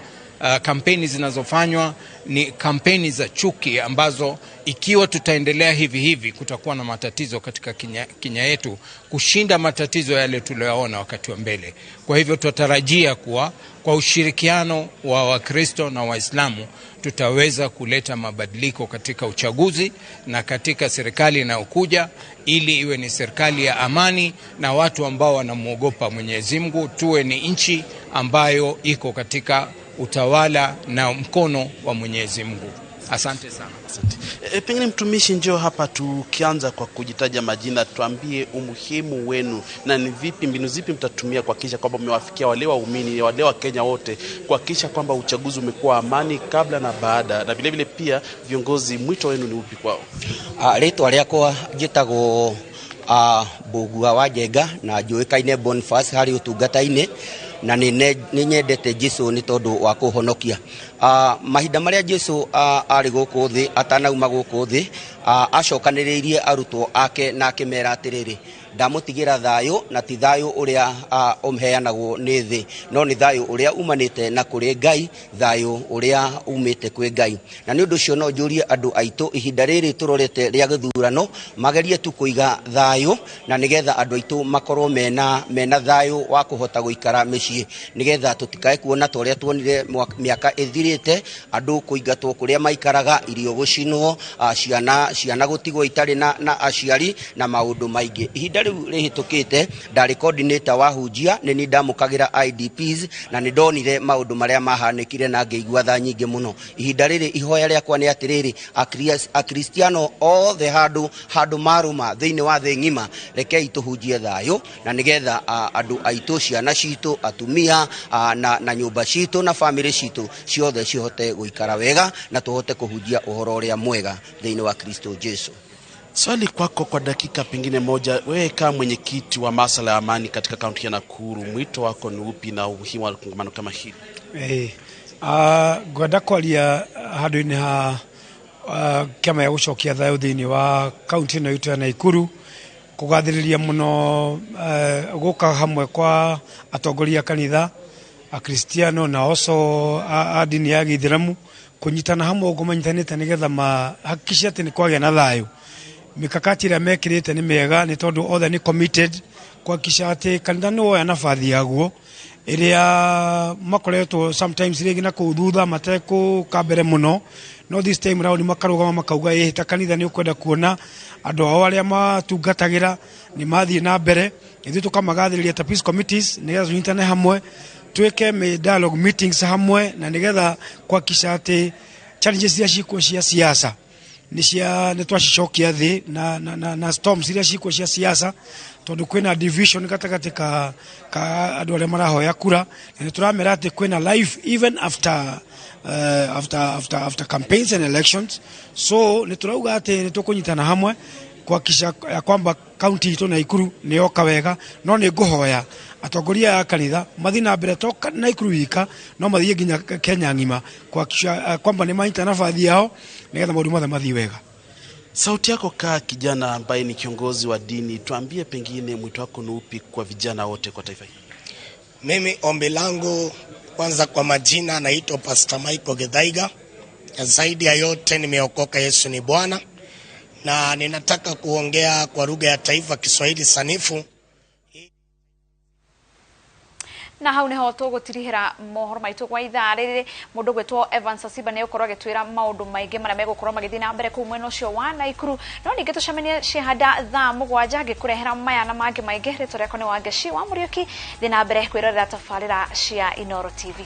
kampeni zinazofanywa ni kampeni za chuki ambazo ikiwa tutaendelea hivi hivi kutakuwa na matatizo katika Kenya yetu kushinda matatizo yale tuliyoona wakati wa mbele. Kwa hivyo tutarajia kuwa kwa ushirikiano wa Wakristo na Waislamu tutaweza kuleta mabadiliko katika uchaguzi na katika serikali inayokuja, ili iwe ni serikali ya amani na watu ambao wanamwogopa Mwenyezi Mungu. Tuwe ni nchi ambayo iko katika utawala na mkono wa Mwenyezi Mungu. Asante sana. Asante. Pengine mtumishi, njoo hapa, tukianza kwa kujitaja majina, tuambie umuhimu wenu na ni vipi, mbinu zipi mtatumia kuhakikisha kwamba mmewafikia wale waumini, wale wa Kenya wote, kuhakikisha kwamba uchaguzi umekuwa amani kabla na baada, na vile vile pia viongozi, mwito wenu ni upi kwao? Rĩtwa rĩakwa njĩtagwo Mbũgua wa Njenga na njũĩkaine Boniface harĩ ũtungata-inĩ, na nĩ nyendete Jesu nĩ tondũ wa kũhonokia. Mahinda marĩa Jesu arĩ gũkũ thĩ, atanauma gũkũ thĩ, acokanĩrĩirie arutwo ake na akĩmera atĩrĩrĩ, ndamũtigĩra thayũ, na ti thayũ ũrĩa ũheanagwo nĩ thĩ, no nĩ thayũ ũrĩa umanĩte na kũrĩ Ngai, thayũ ũrĩa umĩte kwĩ Ngai. Na nĩ ũndũ ũcio no njũrie andũ aitũ ihinda rĩrĩ tũrorete rĩa gĩthurano magerie tu kũiga thayũ, na nĩgetha andũ aitũ makorwo mena thayũ wa kũhota gũikara mĩciĩ, nĩgetha tũtikae kuona ta ũrĩa tuonire mĩaka ĩthirĩte, andũ kũingatwo kũrĩa maikaraga, irio gũcinwo, ciana gũtigwo itarĩ na aciari na maũndũ maingĩ. Ihinda rĩu rĩhĩtũkĩte ndarĩ coordinator wa hunjia, nĩ niĩ ndamũkagĩra IDPs na nĩ ndonire maũndũ marĩa mahanĩkire na ngĩigua tha nyingĩ mũno. Ihinda rĩrĩ ihoya rĩakwa nĩ atĩrĩrĩ, akristiano othe handũ marũma thĩinĩ wa thĩ ng'ima, rekei tũhunjie thayũ na nĩgetha andũ aitũ, ciana citũ, atumia na nyũmba citũ na famĩlĩ citũ ciothe cihote gũikara wega na tũhote kũhunjia ũhoro ũrĩa mwega thĩinĩ wa Kristo Jesu. Swali kwako kwa dakika pengine moja, wewe kama mwenyekiti wa masuala ya amani katika kaunti ya Nakuru, mwito wako ni upi na umuhimu wa kongamano kama hili? Ngwenda kwaria handũ-inĩ ha kĩama gĩa gũcokia thayũ thĩinĩ wa kaunti ĩno itũ ya Nakuru, kũgathĩrĩria mũno gũka hamwe kwa atongoria a kanitha akristiano na oco a ndini ya gĩithĩramu kũnyitana hamwe ũguo manyitanĩte nĩgetha mahakikishe atĩ nĩ kwagĩa na thayũ. Mikakati ĩrĩa mekĩrĩte nĩ mĩega nĩ tondũ othe nĩ committed kuhakikisha atĩ kanitha nĩ woya nabathi yaguo ĩrĩa makoretwo sometimes rĩngĩ na kũu thutha matekũka mbere mũno, no this time round makarũgama makauga ĩĩ ta kanitha nĩ ũkwenda kuona andũ ao arĩa matungatagĩra nĩ mathiĩ na mbere. Ithuĩ tũkamagathĩrĩria ta peace committees nĩgetha tũnyitane hamwe twĩke dialogue meetings hamwe na nĩgetha kuhakikisha atĩ challenges iria cikuo cia siasa nĩ twacicokia thĩ na storms iria cikuo cia siasa tondũ kwĩna division gatagatĩ ka andũ arĩa marahoya kura, na nĩ tũramera atĩ kwĩna life even after after campaigns and elections. So nĩ tũrauga atĩ nĩ tũkũnyitana hamwe kuhakikisha ya kwamba kaunti itũ Nakuru nĩ yoka wega. No nĩ ngũhoya atongoria a kanitha mathiĩ na mbere to Nakuru wika, no mathiĩ nginya Kenya ng'ima kuhakikisha kwamba nĩ manyita nabathi yao nĩgetha maũndũ mothe mathiĩ wega. Sauti yako kaa kijana ambaye ni kiongozi wa dini, tuambie pengine mwito wako ni upi kwa vijana wote kwa taifa hili? Mimi ombi langu kwanza, kwa majina naitwa Pastor Michael Githaiga. Zaidi ya yote nimeokoka, Yesu ni Bwana, na ninataka kuongea kwa lugha ya taifa Kiswahili sanifu. Na hau niho tũgũtirihĩra mohoro maitũ kwa ithaa rĩrĩ. Mũndũ gwĩtwo Evans Asiba nĩ ũkorwo agĩtwĩra maũndũ maingĩ marĩa megũkorwo magĩthiĩ na mbere kũu mwena ũcio wa Nakuru. No ningĩ tũcemanie Cihanda thaa 7 ngĩkũrehera maya na mangĩ maingĩ. Rĩtwa rĩakwa nĩ Wangeci wa Mũriũki. Thiĩ na mbere kwĩrorera tabarĩra cia Inooro TV.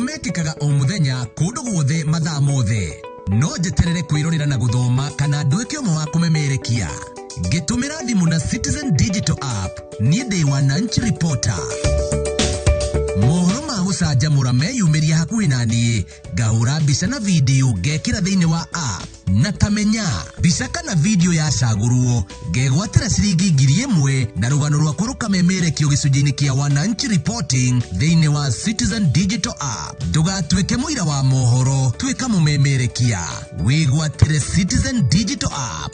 Mekĩkaga o mũthenya kũndũ guothe mathaa mothe, no njeterere kwĩrorera na gũthoma kana nduĩke ũmwe wa kũmemerekia ngĩtũmĩra thimũ na Citizen Digital App. Niĩ ndĩ Wananchi Reporter. Mohoro ma gũcanjamũra meyumĩria hakuhĩ na niĩ, ngahũra mbica na video ngekĩra thĩinĩ wa app, na tamenya mbica kana video yacagũrwo ngegwatĩra ciringi 1000 na rũgano rwakwa rũkamemerekio gĩcunjĩ-inĩ kĩa Wananchi Reporting thĩinĩ wa Citizen Digital App. Ndũgatuĩke mũira wa mohoro, tuĩka mũmemerekia. Wĩgwatĩre Citizen Digital App.